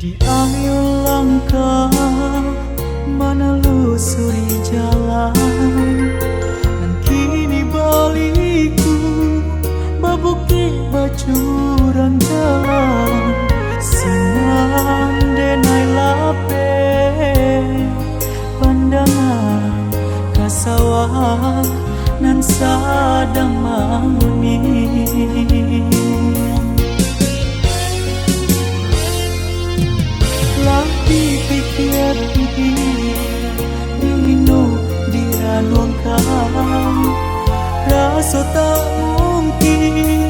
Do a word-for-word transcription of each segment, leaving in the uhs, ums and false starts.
Di akhir langkah manalusuri jalan, nan kini baliku babukik bajurang jalan. Sinan denai lapeh pandangan ka sawah nan sadang manguni. Lah dipikia-pikia, diinok diranuangkan, raso tak mungkin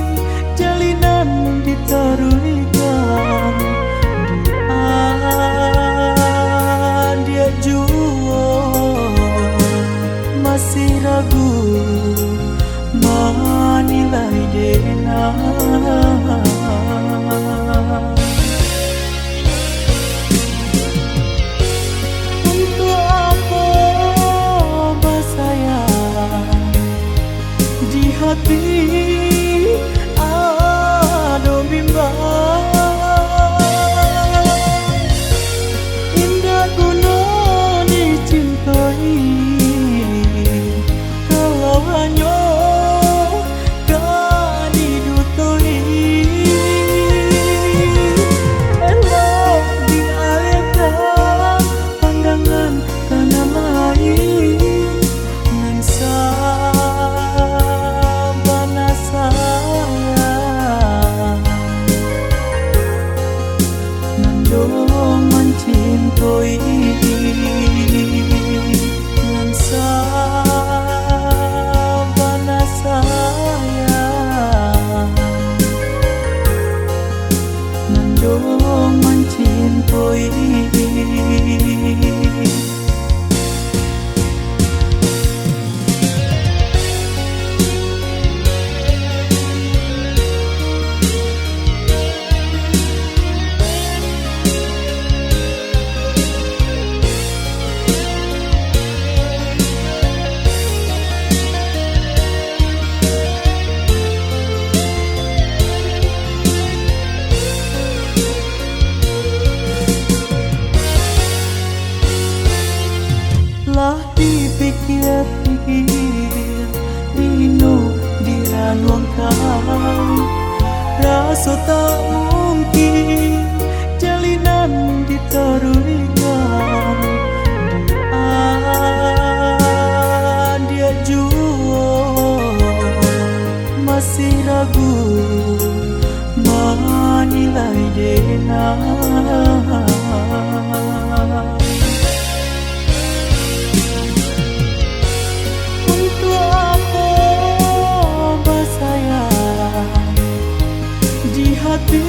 jalinan ditaruihkan. Di adiak juo masih ragu manilai denai. Untuak apo basayang di hati ado bimbang? Indak guno dicintoi, kalau hanyo ka didutoi. Elok dialihkan pandangan ka nan lain, nan sabana sayang, nan doh mancintoi, nan sabana sayang, nan doh mancintoi. Lah dipikia-pikia, inok diranuangkan, raso tak mungkin jalinan ditaruihkan. Di adiak juo masih ragu manilai denai. Untuak apo basayang di hati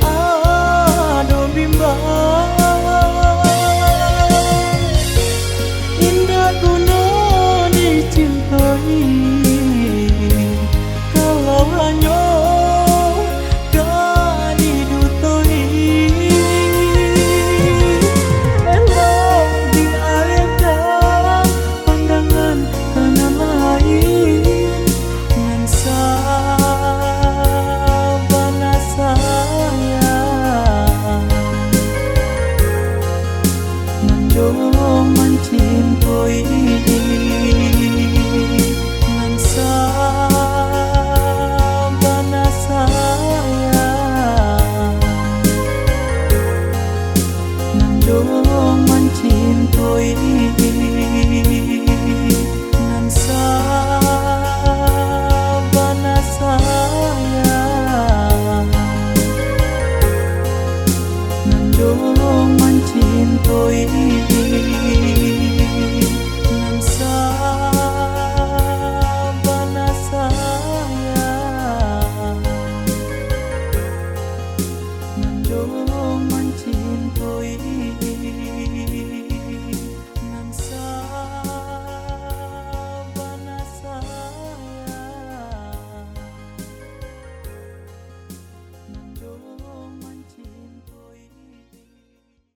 ado bimbang? Indak guno dicintoi, kalau hanyo ka didutoi. Elok dialihkan pandangan ka nan lain, nan sabana sayang, nan doh mancintoi, nan sabana sayang, nan doh mancintoi, nan sabana sayang, nan doh mancintoi.